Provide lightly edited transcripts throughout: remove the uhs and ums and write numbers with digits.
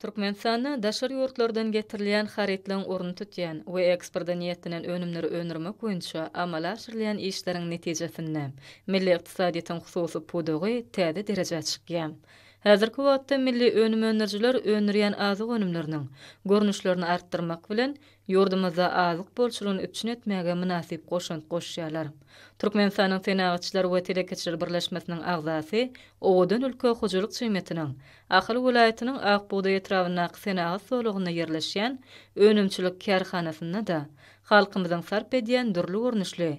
Türkmenistanda daşary ýurtlardan getirilýän harytlaryň ornuny tutýan we eksporta niýetlenen önümleri öndürmek boýunça amala aşyrylýan işleriň netijesinde milli ykdysadyýetiň hususy pudagy täze derejä çykýar. Häzirki wagtda milli önüm öndürijiler öndürýän azyk önümleriniň görnüşlerini artdyrmak bilen, ýurdumyzda azyk bolçulygyny üpjün etmäge mynasyp goşant goşýarlar. Türkmenistanyň Senagatçylar we telekeçiler birleşmesiniň agzasy Owadan ülke hojalyk jemgyýetiniň Ahal welaýatynyň Ak bugdaý etrabyndaky senagat zolagynda ýerleşýän önümçilik kärhanasynda-da halkymyzyň sarp edýän dürli görnüşli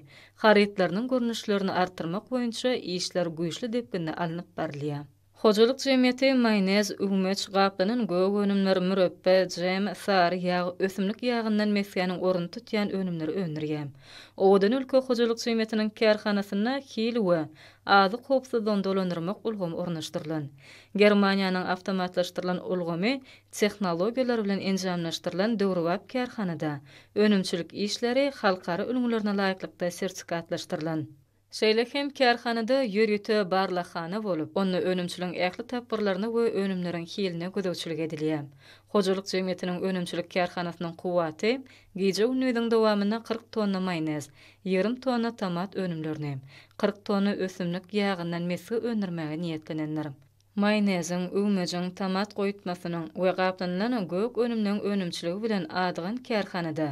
harytlarynyň görnüşlerini artdyrmak boýunça işler güýçli depginde alnyp barylýar. Hojalyk jemgyýeti maýonez, üwmeç, gaplanan gök önümler, mürepbe, jem, sary ýag, ösümlik ýagyndan mesgäniň ornuny tutýan önümleri öndürýär. Owadan ülke hojalyk jemgyýetiniň kärhanasynda hil we azyk howpsuzlygyny dolandyrmak ulgamy ornaşdyrylan. Germaniýanyň awtomatlaşdyrylan ulgamy tehnologiýalar bilen enjamlaşdyrylan döwrebap kärhanada önümçilik işleri halkara ülňülerine laýyklykda sertifikatlaşdyrylan. Şeýle hem kärhanada ýörite barlaghana bolup, onda önümçiligiň ähli tapgyrlaryna we önümleriň hiline gözegçilik edilýär. Hojalyk jemgyýetiniň önümçilik kärhanasynyň kuwwaty gije-gündiziň dowamynda 40 tonna maýonez, 20 tonna tomat önümlerini, 40 tonna ösümlik ýagyndan mesge öndürmäge niýetlenendir. Maýoneziň, üwmejiň, tomat goýutmasynyň we gaplanylan gök önümleň önümçiligi bilen adygan kärhanada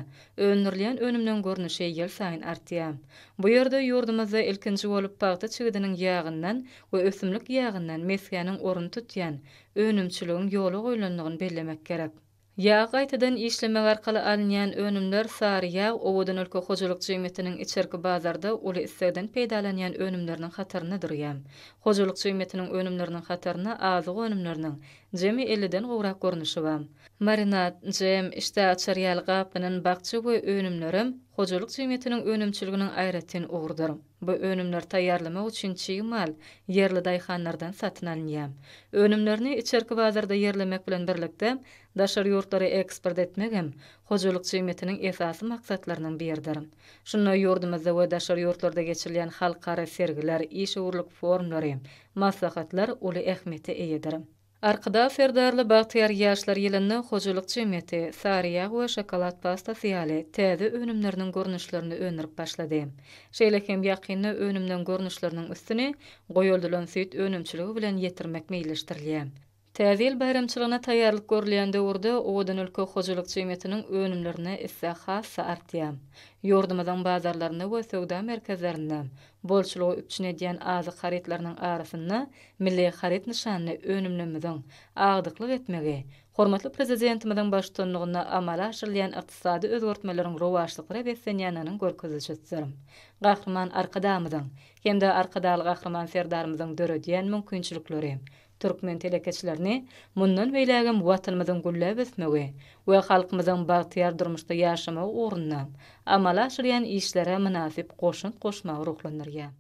öndürilýän önümleň görnüşi ýylsaýyn artýar. Bu ýerde ýurdumyzda ilkinji bolup pagta çigidiniň ýagyndan we ösümlik ýagyndan mesgäniň ornuny tutýan önümçiligiň ýola goýlandygyny bellemek gerek. Ýagy gaýtadan işlemek arkaly alynýan önümler sary ýag Owadan ülke hojalyk jemgyýetiniň içerki bazarda uly islegden peýdalanýan önümleriniň hatarynda durýar. Hojalyk jemgyýetiniň önümleriniň hatarynda azyk önümleriniň jemi elliden gowrak görnüşi bar. Marinad, jem, işdäaçar ýaly gaplanan bakja we önümlerem hojalyk jemgyýetiniň önümçiliginiň aýratyn ugrudyr. Bu önümleri taýýarlamak üçin çig mal ýerli daýhanlardan satyn alynýar. Önümlerini içerki bazarda ýerlemek bilen birlikde, daşary ýurtlara eksport etmek hem hojalyk jemgyýetiniň esasy maksatlarynyň biridir. Şunda ýurdumyzda we daşary ýurtlarda geçirilýän halkara sergiler, işewürlik forumlary, maslahatlar uly ähmiýete eýedir. Arkadag Serdarly bagtyýar ýaşlar ýylynda hojalyk jemgyýeti sary ýag we şokolad pastasy ýaly täze önümleriniň görnüşlerini öndürip başlady. Şeýle hem ýakynda önümleň görnüşleriniň üstüni goýaldylan süýt önümçiligi bilen ýetirmek meýilleşdirilýär. Täze ýyl baýramçylygyna taýýarlyk görülýän döwürde Owadan ülke hojalyk jemgyýetiniň önümlerine isleg has-da artýar. Ýurdumyzyň bazarlarynda we söwda merkezlerinde bolçulygy üpjün edýän azyk harytlarynyň arasynda milli haryt nyşanly önümlerimiziň agdyklyk etmegi hormatly Prezidentimiziň baştutanlygynda amala aşyrylýan ykdysady özgertmeleriň rowaçlyklara beslenýändiginiň görkezijisidir. Gahryman Arkadagymyzyň hem-de Arkadagly Gahryman Serdarymyzyň döredýän mümkinçilikleri türkmen telekeçilerini mundan beýlägem Watanymyzyň gülläp ösmegi we halkymyzyň bagtyýar durmuşda ýaşamagy ugrunda amala aşyrýan işlere mynasyp goşant goşmaga ruhlandyrýar.